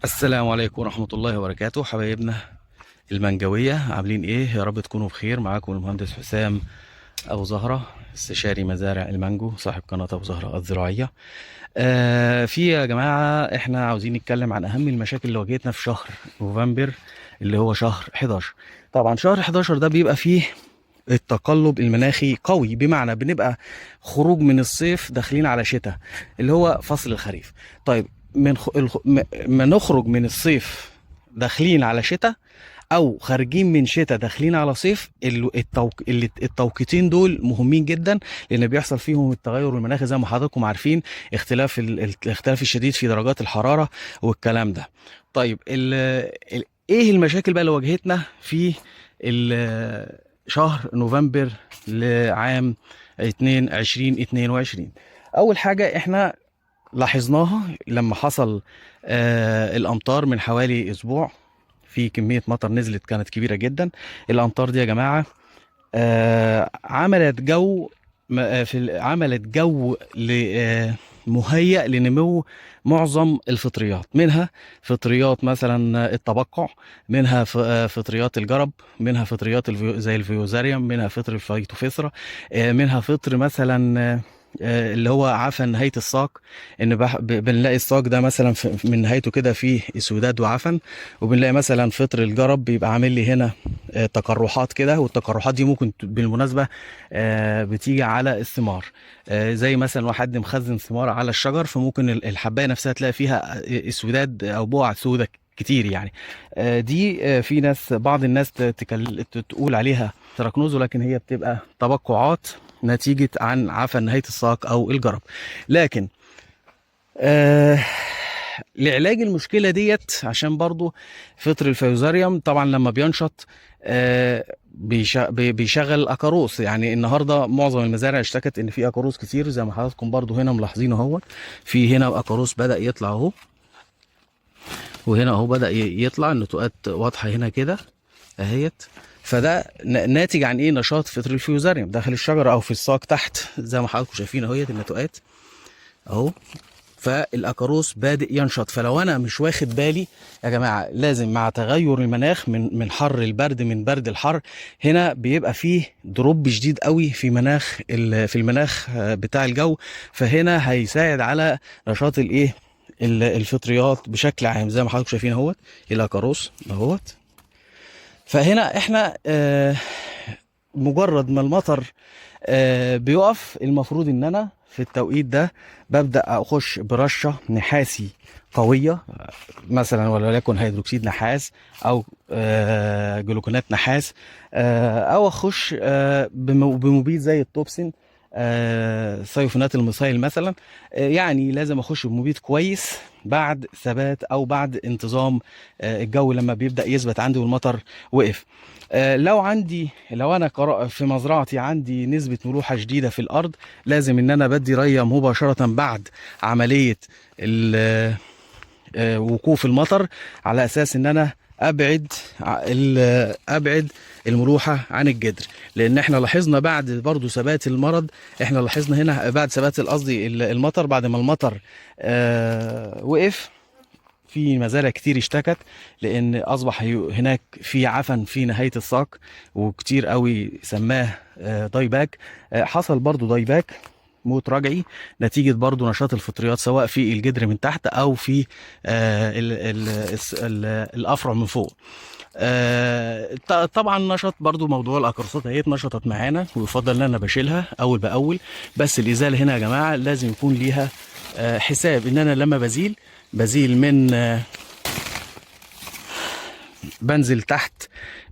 السلام عليكم ورحمة الله وبركاته حبايبنا المنجوية، عاملين ايه؟ يا رب تكونوا بخير. معاكم المهندس حسام ابو زهرة، استشاري مزارع المانجو، صاحب قناة ابو زهرة الزراعية. في يا جماعة احنا عاوزين نتكلم عن اهم المشاكل اللي واجهتنا في شهر نوفمبر اللي هو شهر 11. طبعا شهر 11 ده بيبقى فيه التقلب المناخي قوي، بمعنى بنبقى خروج من الصيف داخلين على شتاء اللي هو فصل الخريف. طيب من خ... الخ... ما نخرج من الصيف داخلين على شتاء، او خارجين من شتاء داخلين على صيف، التوقيتين دول مهمين جدا، لان بيحصل فيهم التغير المناخي زي ما حضراتكم عارفين، الاختلاف الشديد في درجات الحرارة والكلام ده. طيب ايه المشاكل بقى اللي واجهتنا في شهر نوفمبر لعام 2022؟ اول حاجة احنا لاحظناها لما حصل الامطار من حوالي اسبوع، في كمية مطر نزلت كانت كبيرة جدا. الامطار دي يا جماعة عملت جو عملت جو مهيأ لنمو معظم الفطريات، منها فطريات مثلا التبقع، منها فطريات الجرب، منها فطريات زي ال Fusarium، منها فطر ال Phytophthora، منها فطر مثلا اللي هو عفن نهاية الساق، ان بنلاقي الساق ده مثلا من نهايته كده فيه اسوداد وعفن، وبنلاقي مثلا فطر الجرب بيبقى عامل لي هنا تقرحات كده، والتقرحات دي ممكن بالمناسبة بتيجي على الثمار، زي مثلا واحد مخزن ثمار على الشجر، فممكن الحباية نفسها تلاقي فيها اسوداد او بقع سودة كتير يعني. دي في ناس، بعض الناس تقول عليها anthracnose، ولكن هي بتبقى تبقعات نتيجة عن عفن نهاية الساق أو الجرب. لكن لعلاج المشكلة ديت، عشان برضو فطر ال Fusarium طبعا لما بينشط بيشغل أكاروس. يعني النهاردة معظم المزارع اشتكت إن في أكاروس كتير، زي ما حضراتكم برضو هنا ملاحظين اهو، في هنا أكاروس بدأ يطلع اهو، وهنا اهو بدأ يطلع، النتوءات واضحة هنا كده اهيت. فده ناتج عن ايه؟ نشاط فطر ال Fusarium داخل الشجرة او في الساق تحت، زي ما حضراتكم شايفين اهيت النتوءات اهو. فالاكاروس بادئ ينشط. فلو انا مش واخد بالي يا جماعة، لازم مع تغير المناخ من حر البرد، من برد الحر، هنا بيبقى فيه drop شديد قوي في مناخ في المناخ بتاع الجو، فهنا هيساعد على نشاط الايه؟ الفطريات بشكل عام، زي ما حضراتكم شايفين اهوت الاكاروس اهوت. فهنا احنا مجرد ما المطر بيقف، المفروض ان انا في التوقيت ده ببدأ اخش برشة نحاسي قوية، مثلا وليكن هيدروكسيد نحاس او جلوكونات نحاس، او اخش بمبيد زي التوبسين، ثيوفينات الميثايل مثلا. يعني لازم اخش بمبيد كويس بعد ثبات او بعد انتظام الجو لما بيبدأ يثبت عندي والمطر وقف. لو انا في مزرعتي عندي نسبة ملوحة شديدة في الارض، لازم ان انا بدي ريه مباشرة بعد عملية وقوف المطر، على اساس ان انا ابعد الملوحة عن الجدر. لان احنا لاحظنا بعد برضو ثبات المرض، احنا لاحظنا هنا بعد ثبات قصدي المطر، بعد ما المطر وقف، في مزارع كتير اشتكت لان اصبح هناك في عفن في نهاية الساق، وكتير قوي سماه dieback. حصل برضو dieback، موت رجعي، نتيجة برضو نشاط الفطريات سواء في الجدر من تحت او في الافرع من فوق. طبعا نشط برضو موضوع الاكرسات اهي نشطت معانا، ويفضل ان انا بشيلها اول باول، بس الازالة هنا يا جماعة لازم يكون ليها حساب، ان انا لما بزيل من بنزل تحت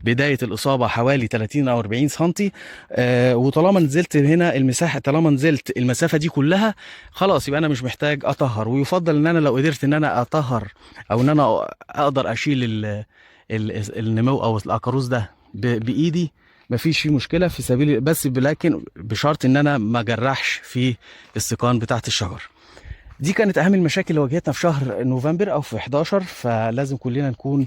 بداية الإصابة حوالي 30 أو 40 سنتي، وطالما نزلت هنا المساحة، طالما نزلت المسافة دي كلها خلاص يبقى أنا مش محتاج أطهر. ويفضل إن أنا لو قدرت إن أنا أطهر أو إن أنا أقدر أشيل النمو أو الأكاروس ده بإيدي، مفيش فيه مشكلة في سبيل، بس لكن بشرط إن أنا ما جرحش في السيقان بتاعت الشجر. دي كانت أهم المشاكل اللي واجهتنا في شهر نوفمبر أو في 11. فلازم كلنا نكون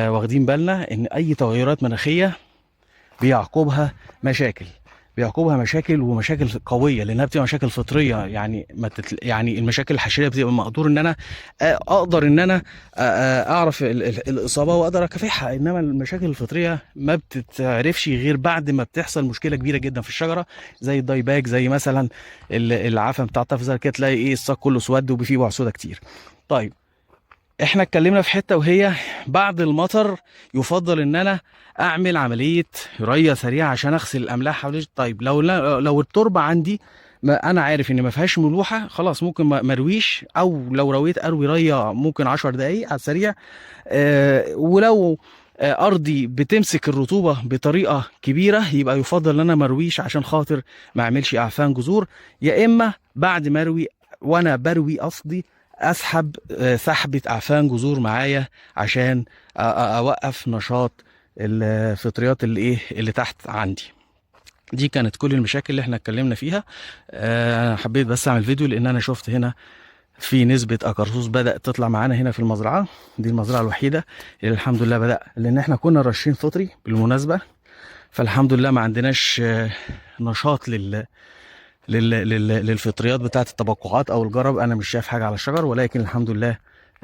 واخدين بالنا إن أي تغيرات مناخية بيعقبها مشاكل. بيعقبها مشاكل، ومشاكل قوية، لانها بتبقى مشاكل فطرية. يعني ما يعني المشاكل الحشريه بتبقى مقدور ان انا اقدر ان انا اعرف الاصابة واقدر اكافحها، انما المشاكل الفطرية ما بتتعرفش غير بعد ما بتحصل مشكلة كبيرة جدا في الشجرة، زي ال dieback، زي مثلا العفن بتاع الطفزه كده، تلاقي ايه الساق كله اسود وفيه بقع سودا كتير. طيب احنا اتكلمنا في حتة، وهي بعد المطر يفضل ان انا اعمل عملية ريه سريعة عشان اغسل الاملاح حوالي. طيب لو التربة عندي ما انا عارف ان ما فيهاش ملوحه، خلاص ممكن ما ارويش، او لو رويت اروي ريه ممكن 10 دقائق على السريع. ولو ارضي بتمسك الرطوبة بطريقة كبيرة، يبقى يفضل ان انا ما ارويش عشان خاطر ما اعملش اعفان جذور. يا اما بعد ما اروي، وانا بروي قصدي اسحب سحبه اعفان جذور معايا عشان اوقف نشاط الفطريات اللي ايه اللي تحت عندي. دي كانت كل المشاكل اللي احنا اتكلمنا فيها. انا حبيت بس اعمل فيديو لان انا شفت هنا في نسبة أكرسوس بدأت تطلع معانا هنا في المزرعة. دي المزرعة الوحيدة اللي الحمد لله بدأ، لأن احنا كنا رشين فطري بالمناسبة، فالحمد لله ما عندناش نشاط للفطريات بتاعة التبقعات أو الجرب. أنا مش شايف حاجة على الشجر، ولكن الحمد لله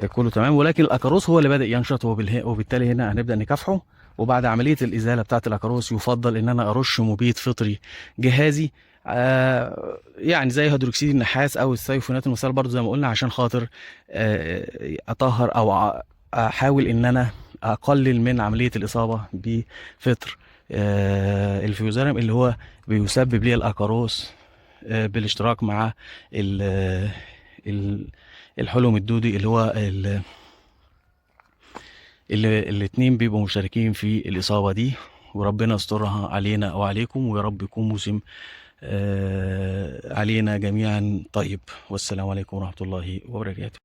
كله تمام. ولكن الأكاروس هو اللي بدأ ينشط، وبالتالي هنا هنبدأ نكافحه. وبعد عملية الإزالة بتاعة الأكاروس يفضل إن أنا أرش مبيد فطري جهازي، يعني زي هيدروكسيد النحاس او الثيوفينات المثال برضو زي ما قلنا، عشان خاطر اطهر او احاول ان انا اقلل من عملية الاصابة بفطر الفيوزاريوم اللي هو بيسبب لي الاكاروس، بالاشتراك مع الحلم الدودي اللي هو اللي الاتنين بيبقوا مشتركين في الاصابة دي. وربنا يسترها علينا وعليكم، ويا رب يكون موسم علينا جميعا طيب. والسلام عليكم ورحمة الله وبركاته.